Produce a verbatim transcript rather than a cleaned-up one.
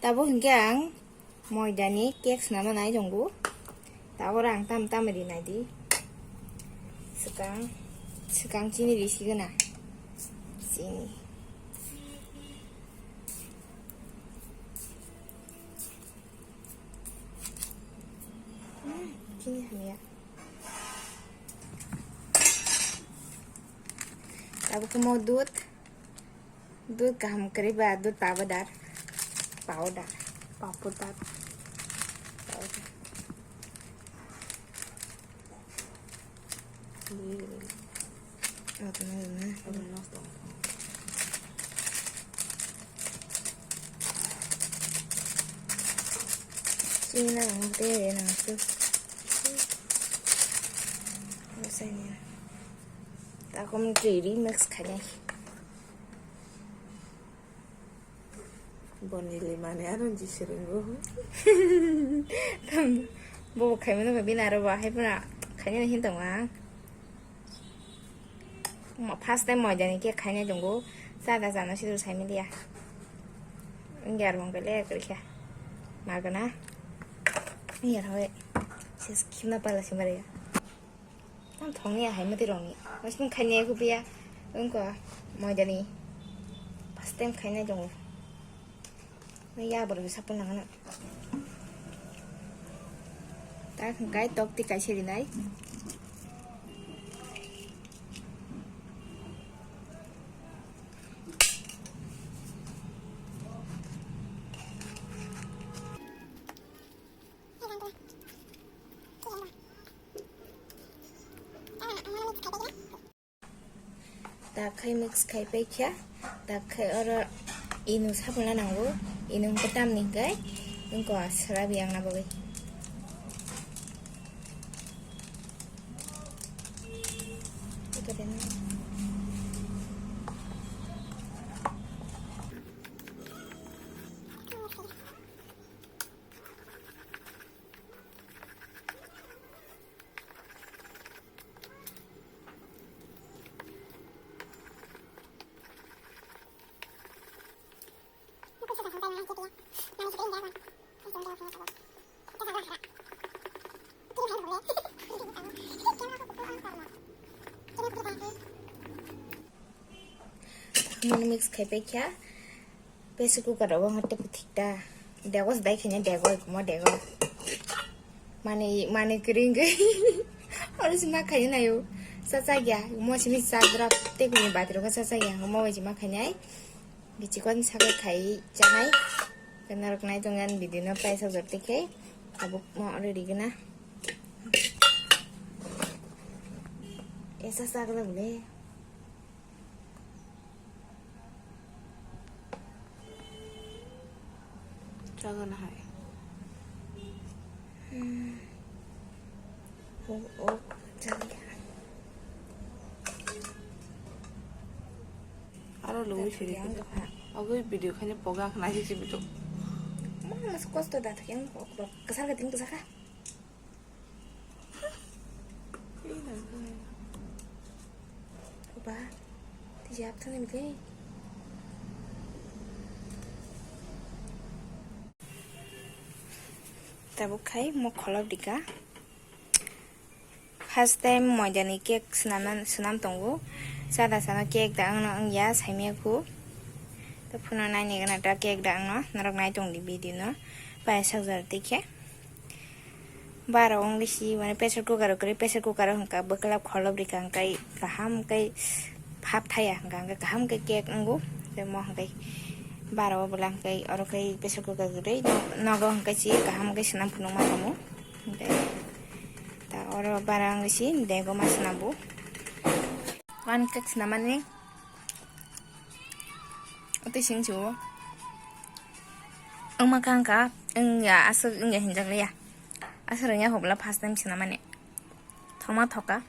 Tabuk hinkhe ang moidani cake swnamna nai tongo. Tabuk ang tam tam ri nai di. Swkang, swkang chini ri sigwna. Chini. Hmm, chini hamya. Tabuk khe mo dud. Dud kaham kwrwi ba, dud powder. Powder. Powder. Powder. Chini nang tei nang tu. Takhum twi remix khainai. Boni limani aro jisringo. Bo khaimano ba bini aro bo hai phano khainani hin tongo ang. Mo first time moidani cake khainai tongo. Chada chana sidu saimiliya. Inge aro mangkole kwrwikha. Magana. Inge aro se khimna pala simariya. Tam thongni ahai mati rongni. Mas nung khainai kupiya. Ungko moidani. First time khainai tongo. Nung ya borok sapun langana. Tak hingkai tok ti kaisa rinai. Tak khai mix khai paikha, tak khai oro inu saphana nango, inu hwnkhe tamni hwnkhe wngkha srabi yang na bagwi. Mix khai paikha. Pressure cooker rogo hwnkhe tei kwthwikta. Dego se dai khaina dego, ekhumo dego. Manwi, manwi kwrwi wngwi. Oro se ma khaina naio. Chachakya. Mo simi chak drop tei kuni bati rogo chachakya. Mo bai se ma khainai. Gichikon sakai khai chanai. Khe narwk nai tongyan video no paisa jor tei khe. Tabuk mo oro rigena. Esa chak le bole. Chagana hai. Hmm. Oh, oh, chagana. Aro lungwi siri. Agoi video khani poga khna si video. Mana mas kosto da thak yang kok rok. Kesar ka ting kesar ka. Ba, tijak thani bile. Tabuk khai mo kholop dika. First time moidani cake swnamna, swnam tongo. Sada sana cake da wngno wngya saimaya khu. To phuno naini gana da cake da wngno norok nai tongdi video no. Pai sakjak tikhe. Bara wngwi si, mane pressure cooker o kwrwi, pressure cooker o hwnka bwklap kholop rika hwnkai kaham hwnkai phap thaya hwnka hwnkai kaham hwnkai cake wngo. Tei mo hwnkai bara o bwla hwnkai oro khai pressure cooker kwrwi nogo hwnkai si kaham hwnkai swnam phunukma tamo. Hwnkai ta oro bara wngwi si dego ma swnambo. One cake swnamani. Tei sing chuo. Wngma kha wngkha, wngya aswk wngya hinjakliya. Aswk wngya hobla first time swnamani. Thoma thoka.